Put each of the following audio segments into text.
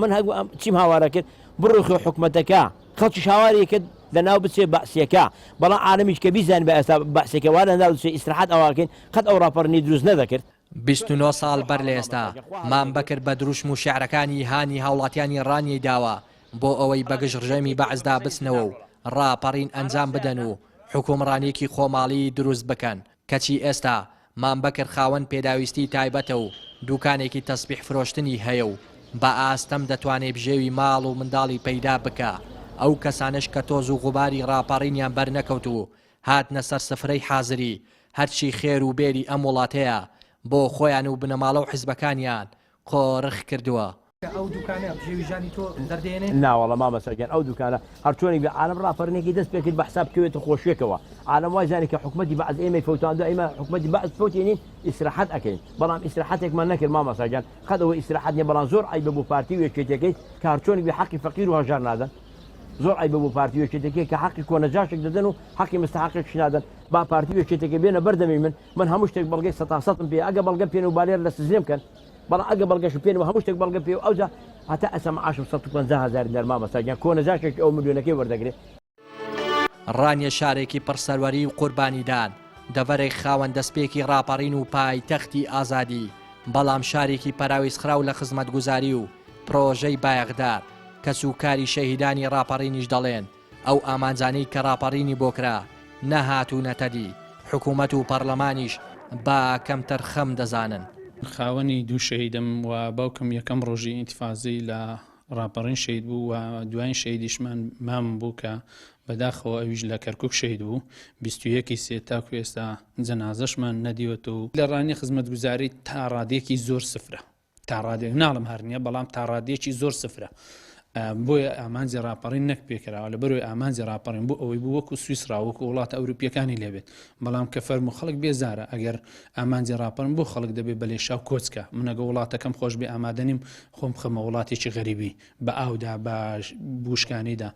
من هەر چیم هاوارە کرد بڕوخێ حکومەتەکە خەڵکیش هاواری کرد لەناو بچێ بەعسیەکە بەڵام عالەمیش کە بیزانیبا ئێستا بەعسیەکە وا لەناو دەچێ ئیسراحەت ئەواکەین قەت ئەو ڕاپەڕینەی دروست نەدەکرد. 29 ساڵ بەر لە ئێستا مام بەکر بە دروشم و شیعرەکانی هانی هاوڵاتیانی ڕانیەی داوە بۆ ئەوەی بەگژ ڕژێمی بەعسدا بچنەوە و ڕاپەڕین ئەنجام بدەن و حوکمڕانیەکی خۆماڵی دروست بکەن کەچی ئێستا مام بەکر خاوەن پێداویستی تایبەتە و دوکانێکی تەسبیح فرۆشتنی هەیە و بە ئاستەم دەتوانێ بژێوی ماڵ و منداڵی پەیدا بکا، ئەو کەسانەش کە تۆز و غوباری ڕاپەڕینیان بەرنەکەوت و هاتنە سەر سفرەی حازری هەرچی خێر و بێری ئەم وڵاتەیە بۆ خۆیان و بنەماڵە و حزبەکانیان قۆرخ کردووە. ئەو دوکانە بژێوی ژیانی تۆ دەردێنێ؟ ناوەڵا مامەستا گیان ئەو دوکانە هەرچۆنێک بێ عالەم ڕاپەرینێکی دەست پێکرد بە حساب بکەوێتە خۆشیەکەوە عالەم وای زانی کە حکومەتی بەعس ئێمەی فەوتاندوە ئێمە حکومەتی بەعس فەوتێنین ئیسراحەت ئەکەین بەڵام ئیسراحەتێکمان نەکرد مامەستا گیان قەت ئەوە ئیسراحەت نیە بەڵام زۆر عەیبە بۆ پارتی و یەکێتیەکەی کە هەرچۆنێک بێ حەقی فەقیر و هەژار نادەن زۆر عەیبە بۆ پارتی و یەکێتیەکەی کە حەقی کۆنە جاشێک دەدەن و حەقی مستەحەقێکیش نادەن با پارتی و یەکێتیەکەی بێنە بەردەمی من من هەموو شتێک بەڵگەی سەتا سەتم پێیە ئەگە بەڵگەم پێ نەبوو با لێرە لە سزنێم کەن بەڵام ئەگە بەڵگەشم پێ نەبوو هەموو شتێک بەڵگە پێ و ئەوجا هەتا ئێستا معاشم 150 هەزار دینار مامۆستا گیان کۆنە جاشێکی ئەو ملیۆنەکەی وەردەگرێ. ڕانیە شارێکی پڕ سەروەری و قوربانیدان، دەڤەرێک خاوەن دەستپێکی ڕاپەڕین و پایتەختی ئازادی، بەڵام شارێکی پەراویزخراو لە خزمەتگوزاری و پرۆژەی بایەخدار، کەسوکاری شەهیدانی ڕاپەڕینیش دەڵێن، ئەو ئامانجانەی کە ڕاپەڕینی بۆ کرا نەهاتوونەتە دی، حکوومەت و پەڕلەمانیش بە کەمتەرخەم دەزانن. خاوەنی دوو شەهیدم و باوکم یەکەم ڕۆژی ئینتفازەی لە ڕاپەڕین شەهید بوو و دوایین شەهیدیشمان مامم بوو کە بەداخەوە ئەویش لە کەرکوک شەهید بوو 21 ی سێ تاکو ئێستا جەنازەشمان نەدیوەتەوە و لە ڕانیە خزمەتگوزاری تا ڕادەیەکی زۆر سفرە. تا ڕادەیەک ناڵم هەر نییە بەڵام تا ڕادەیەکی زۆر سفرە بۆیە ئامانجی ڕاپەڕین نەک پێکراوە لە بەرەوەی ئامانجی ڕاپەڕین بۆ ئەوەی بوو وەکو سویسرا وەکو وڵاتە ئەوروپیەکانی لێبێت بەڵام کە فەرمو خەڵک بێزارە ئەگەر ئامانجی ڕاپەڕن بۆ خەڵک دەبێت بە لێشاو کۆچکە منەگە وڵاتەکەم خۆش بێ ئامادەنیم خۆم خەمە وڵاتێکی غەریبی بە ئاودا بە بوشکانیدا.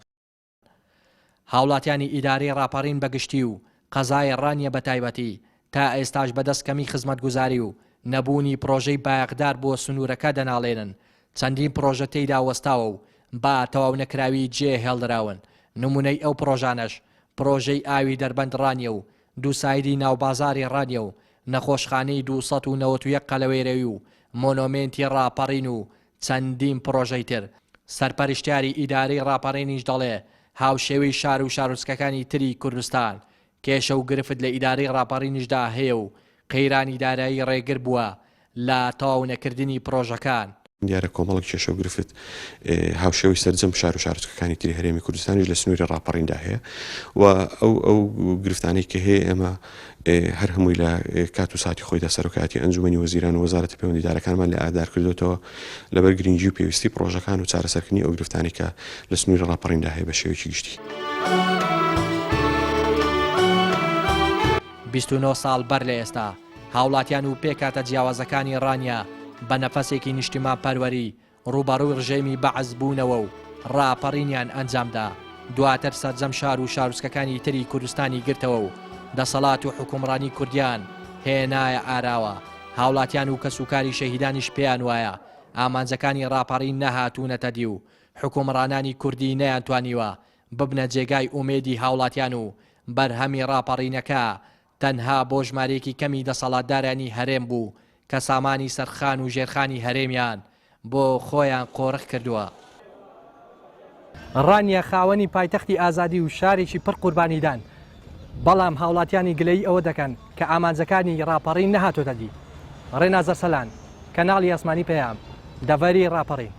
هاوڵاتیانی ئیدارەی ڕاپەڕین بە گشتی و قەزای ڕانیە بە تایبەتی تا ئێستاش بەدەست کەمی خزمەتگوزاری و نەبوونی پڕۆژەی بایەخدار بۆ سنوورەکە دەناڵێنن، چەندین پڕۆژە تێیدا وەستاوە و بە تەواونەکراوی جێ هێڵدراون، نموونەی ئەو پڕۆژانەش پڕۆژەی ئاوی دەربەند ڕانیە و دووسایدی ناوبازاڕی ڕانیە و نەخۆشخانەی 291 قەلەوەیرەوی و مۆنۆمێنتی ڕاپەڕین و چەندین پڕۆژەی تر. سەرپەرشتیاری ئیدارەی ڕاپەڕینیش دەڵێ، هاوشێوەی شار و شارۆچکەکانی تری کوردستان، کێشە و گرفت لە ئیدارەی ڕاپەڕینیشدا هەیە و قەیرانی دارایی ڕێگر بووە لە تەواونەکردنی پڕۆژەکان. دیارە کۆمەڵێک کێشە و گرفت هاوشێوەی سەرجەم شار و شارۆچکەکانی تری هەرێمی کوردستانیش لە سنووری ڕاپەڕیندا هەیە و ئەو ئەو گرفتانەی کە هەیە ئێمە هەر هەمووی لە کات و ساتی خۆیدا سەرۆکایەتی ئەنجومەنی وەزیران و وەزارەتە پەیوەندیدارەکانمان لێ ئاگادار کردۆتەوە لەبەر گرنگی و پێویستی پڕۆژەکان و چارەسەرکردنی ئەو گرفتانەی کە لە سنووری ڕاپەڕیندا هەیە بە شێوەیەکی گشتی. 29 ساڵ بەر لە ئێستا هاوڵاتیان و پێکهاتە جیاوازەکانی ڕانیە بە نەفەسێکی نیشتیمانپەروەری ڕووبەڕووی ڕژێمی بەعس بوونەوە و ڕاپەڕینیان ئەنجامدا، دواتر سەرجەم شار و شارۆچکەکانی تری کوردستانی گرتەوە و دەسەڵات و حوکمڕانی کوردیان هێنایە ئاراوە، هاوڵاتیان و کەسوکاری شەهیدانیش پێیان وایە ئامانجەکانی ڕاپەڕین نەهاتوونەتە دی و حوکمڕانانی کوردی نەیانتوانیوە ببنە جێگای ئومێدی هاوڵاتیان و بەرهەمی ڕاپەڕینەکە تەنها بۆ ژمارەیەکی کەمی دەسەڵاتدارانی هەرێم بوو کە سامانی سەرخان و ژێرخانی هەرێمیان بۆ خۆیان قۆرخ کردووە. ڕانیە خاوەنی پایتەختی ئازادی و شارێکی پڕ قوربانیدان، بەڵام هاوڵاتیانی گلەیی ئەوە دەکەن کە ئامانجەکانی ڕاپەڕین نەهاتۆتە دی. ڕێناز ئەرسەلان، کەناڵی ئاسمانی پەیام، دەڤەری ڕاپەڕین.